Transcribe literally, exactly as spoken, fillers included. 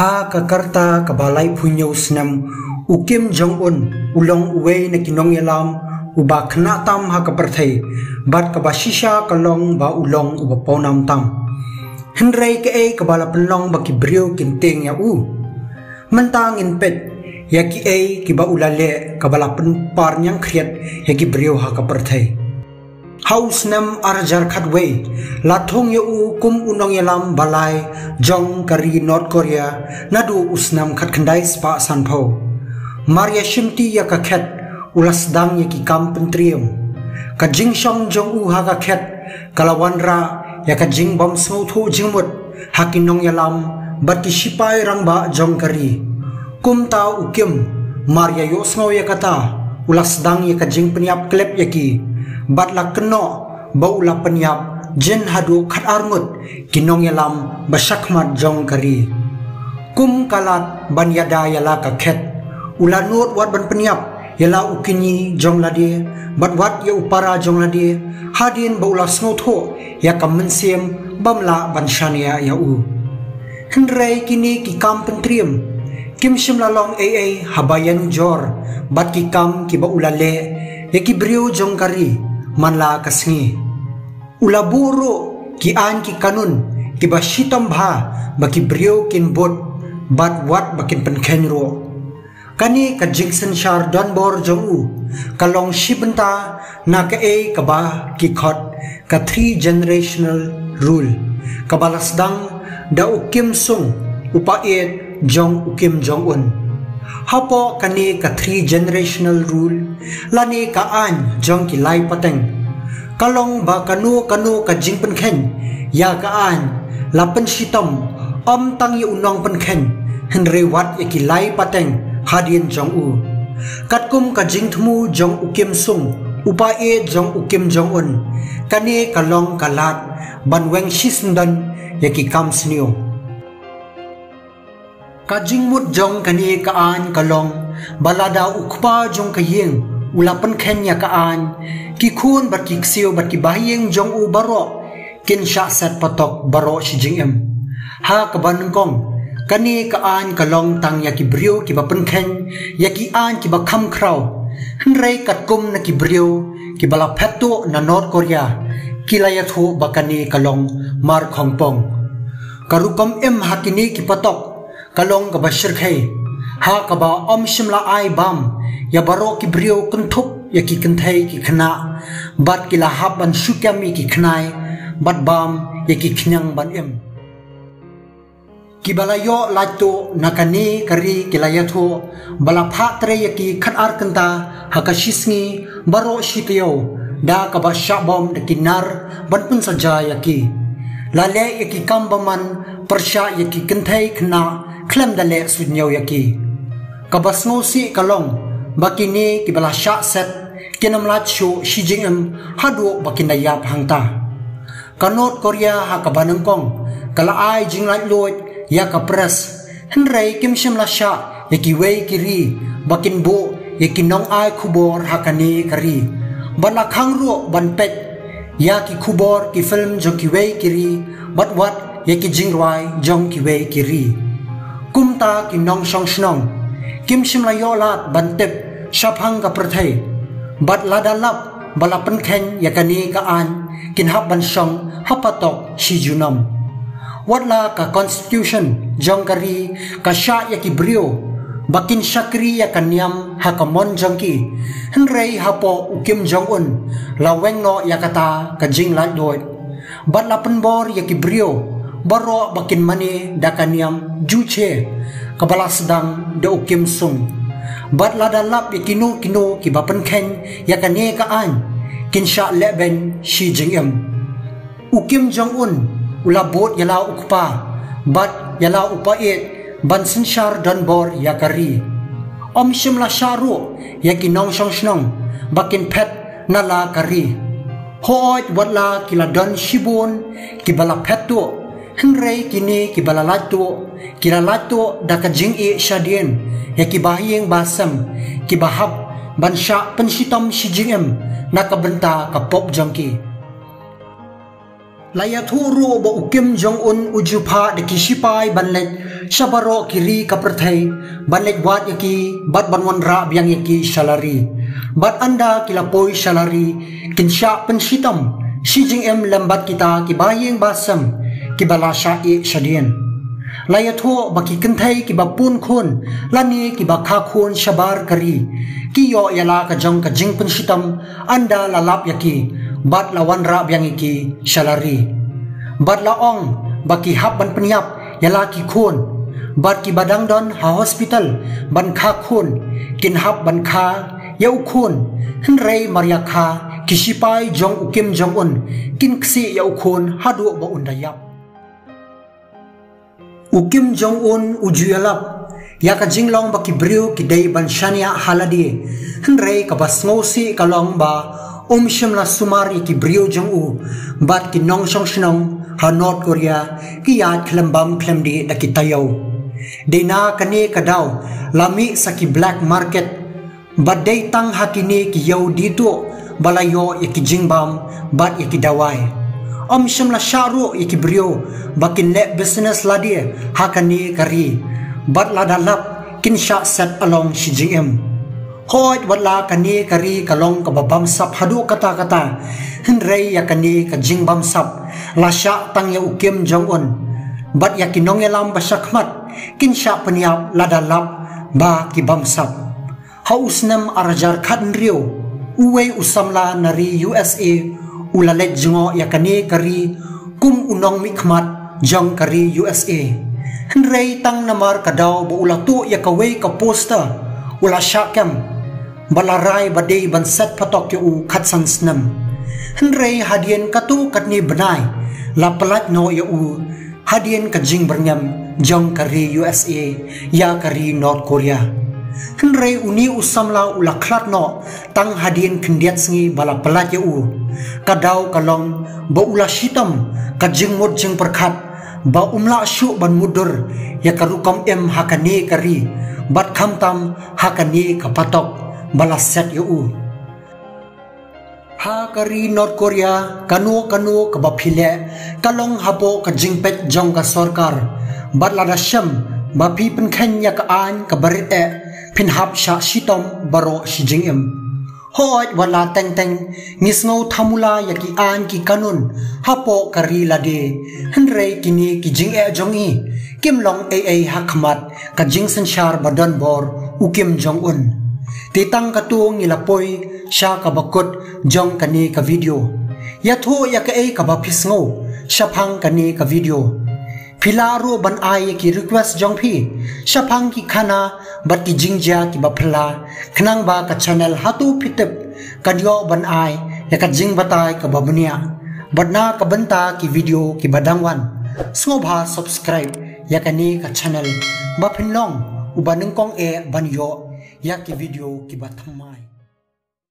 Ha ka karta kaba laiphew snem, u Kim Jong Un u long uwei na ki nongïalam uba khynnah tam ha ka pyrthei, bad kaba shisha ka long ba u long uba pawnam tam. Hynrei kaei kaba la pynlong ba ki briew kin tieng ïa u? Mynta ngin peit ïa kiei kiba u la leh kaba la pynpar ñiangkhriat ïa ki briew ha ka pyrthei. Ha u snem ar hajar khatwei, la thung ïa u kum u nongïalam balai jong ka ri North Korea naduh u snem khatkhyndai spah sanphew. Mar ïa shimti ïa ka khet, u la sdang ïa ki kam pyntriem. Ka jingshong jong u ha ka khet ka la wanrah ïa ka jingbym sngewthuh jingmut ha ki nongïalam bad ki shipai rangbah jong ka ri. Kumta u Kim, mar ïa ïohsngew ïa kata, u la sdang ïa ka jingpynïap klep ïa ki, bad la kynnoh ba u la pynïap jin haduh khatar ngut ki nongïalam ba shakhmat jong ka ri. Kum ka lad ban ïada ïa la ka khet, u la nud wat ban pynïap ïa la u kñi jong lade bad wat ïa u para jong lade, hadien ba u la sngewthuh ïa ka mynsiem bym lah ban shaniah ïa u. Hynrei kine ki kam pyntriem kim shym la long ei ei haba ïanujor bad ki kam kiba u la leh ïa ki briew jong ka ri man la ka sngi. U la buh ruh ki aiñ ki kanun kiba shitom bha ba ki briew kin bud bad wat ba kin pynkheiñ ruh. Kane ka jingsynshar donbor jong u ka long shi bynta na kaei kaba ki khot ka three generational rule, kaba la sdang da u Kim Sung, u paid jong u Kim Jong Un. Hapoh kane ka three generational rule, lane ka aiñ jong ki lai pateng, ka long ba kano kano ka jingpynkheiñ ïa ka aiñ la pynshitom ym tang ïa u nongpynkheiñ, hynrei wat ïa ki lai pateng hadien jong u. Katkum ka jingthmu jong u Kim Sung, u paid jong u Kim Jong Un, kane ka long ka lad ban weng shisyndon ïa ki kam sniew. Ka jingmut jong kane ka aiñ ka long ba lada u kpa jong ka ïing u la pynkheiñ ïa ka aiñ, ki khun bad ki ksiew bad ki bahaïing jong u baroh kin shah set patok baroh shi jingim. Ha kaba nyngkong, kane ka aiñ ka long tang ïa ki briew kiba pynkheiñ ïa ki aiñ kiba kham khraw. Hynrei katkum na ki briew kiba la phet tuh na North Korea, ki la ïathuh ba kane ka long mar khongpong. Ka rukom im ha kine ki patok ka long kaba shyrkhei, ha kaba ym shym la ai bam ïa baroh ki briew, kynthup ïa ki kynthei ki khynnah, bad ki la hap ban shu kem ïa ki khnai bad bam ïa ki khñiang ban im. Kiba la ïoh lait tuh na kane ka ri ki la ïathuh ba la phah trei ïa ki khatar kynta ha ka shisngi baroh shi taïew, da kaba shah bom da ki nar ban pynsaja ïa ki. La leh ïa ki kam bymman pyrshah ïa ki kynthei khynnah khlem da leh suidñiew ïa ki. Kaba sngewsih ka long ba kine kiba la shah set kin ym lait shuh shi jingim haduh ba kin da ïap hangta. Ka North Korea ha kaba nyngkong ka la ai jinglaitluid ïa ka press, hynrei kim shym la shah ïa kiwei ki ri ba kin buh ïa ki nongai khubor ha kane ka ri, bad la khang ruh ban peit ïa ki khubor, ki film jong kiwei ki ri, bad wat ïa ki jingrwai jong kiwei ki ri. Kumta ki nongshong shnong kim shym la ïoh lad ban tip shaphang ka pyrthei, bad lada lap ba la pynkheiñ ïa kane ka aiñ kin hap ban shong ha patok shi junom. Wat la ka constitution jong ka ri ka shah ïa ki briew ba kin shakri ïa ka niam ha ka mon jong ki, hynrei hapoh u Kim Jong Un la weng noh ïa kata ka jinglaitluid, bad la pynbor ïa ki briew baroh ba kin mane da ka niam Juche, kaba la sdang da u Kim Sung. Bad lada lap ïa kino kino kiba pynkheiñ ïa kane ka aiñ kin shah lehbeiñ shi jingim. U Kim Jong Un u la bud ïa la u kpa bad ïa la u paid ban synshar donbor ïa ka ri. Ym shym la shah ruh ïa ki nongshong shnong ba kin phet na la ka ri. Hooid, wat la ki la don shibun kiba la phet tuh, hynrei kine kiba la lait tuh ki la lait tuh da ka jingïeit shadien ïa ki bahaïing bahasem kiba hap ban shah pynshitom shi jingim na ka bynta ka pop jong ki. La ïathuh ruh ba u Kim Jong Un u ju phah da ki shipai ban leit sha baroh ki ri ka pyrthei ban leit wad ïa ki bad ban wanrah biang ïa ki sha la ri. Bad ynda ki la poi sha la ri kin shah pynshitom shi jingim lem bad kita ki baïing basem ki ba la shah ïeh shadien. La ïathuh ba ki kynthei ki ba pun khun lane ki ba kha khun shabar ka ri ki ïoh ïa la ka jong ka jingpynshitom ynda la lap ïa ki bad la wanrah biang ïa ki sha la ri. Bad la ong ba ki hap ban pynïap ïa la ki khun bad ki ba dang don ha hospital ban kha khun kin hap ban kha ïa u khun. Hynrei mar ïa kha ki shipai jong u Kim Jong Un kin ksih ïa u khun haduh ba un da ïap. U Kim Jong Un u ju ïalap ïa ka jinglong ba ki briew ki dei ban shaniah ha lade. Hynrei ka ba sngewsih ka long ba um shym la sumar ïa ki briew jong u bad ki nongshong shnong ha North Korea ki ïaid khlem bam khlem dih da ki taïew. Dei na kane ka daw la mih sa ki black market. Bad dei tang ha kine ki ïew dih tuh ba la ïoh ïa ki jingbam bad ïa ki dawai. Um shym la shah ruh ïa ki briew ba kin leh business lade ha kane ka ri bad lada lap kin shah set along shi jingim. Hooid wat la kane ka ri ka long ka ba bamsap haduh katta katta, hynrei ïa kane ka jingbamsap la shah tang ïa u Kim Jong Un bad ïa ki nongïalam ba shakhmat kin shah pynïap lada lap ba ki bamsap. Ha u snem ar hajar khathynriew, uwei u samla na ri U S A u la leit jngoh ïa kane ka ri kum u nongmihkhmat jong ka ri U S A. Hynrei tang namar ka daw ba u la tuh ïa kawei ka poster u la shah kem bad la rai ba dei ban set phatok ïa u khatsan snem. Hynrei hadien katto katne bnai la pyllait noh ïa u hadien ka jingbyrngem jong ka ri U S A ïa ka ri North Korea. Hynrei une u samla u la khlad noh tang hadien khyndiat sngi ba la pyllait ïa u. Ka daw ka long ba u la shitom ka jingmut jingpyrkhat ba um lah shuh ban mutdur ïa ka rukom im ha kane ka ri bad khamtam ha kane ka phatok ba la set ïa u. Ha ka ri North Korea kano kano ka ba phi leh ka long hapoh ka jingpeit jong ka sorkar. Bad lada shem ba phi pynkheiñ ïa ka aiñ ka ba rit eh phin hap shah shitom baroh shi jingim. Hooid wat la teng teng ngi sngew thamula ïa ki aiñ ki kanun hapoh ka ri lade, hynrei kine ki jingeh jong ngi kim long ei ei ha khmat ka jingsynshar ba donbor u Kim Jong Un. Te tang katto ngi la poi sha ka ba kut jong kane ka video. Ïathuh ïa kaei ka ba phi sngew shaphang kane ka video. Phi lah ruh ban ai ïa ki request jong phi shaphang ki khana bad ki jingjia ki ba phylla, khnang ba ka channel Hato Phi Tip kan ïoh ban ai ïa ka jingbatai ka ba bniah bad na ka bynta ki video ki ba dang wan. Sngewbha subscribe ïa kane ka channel ba phin long u ba nyngkong eh ban ïoh ïa ki video ki ba thymmai.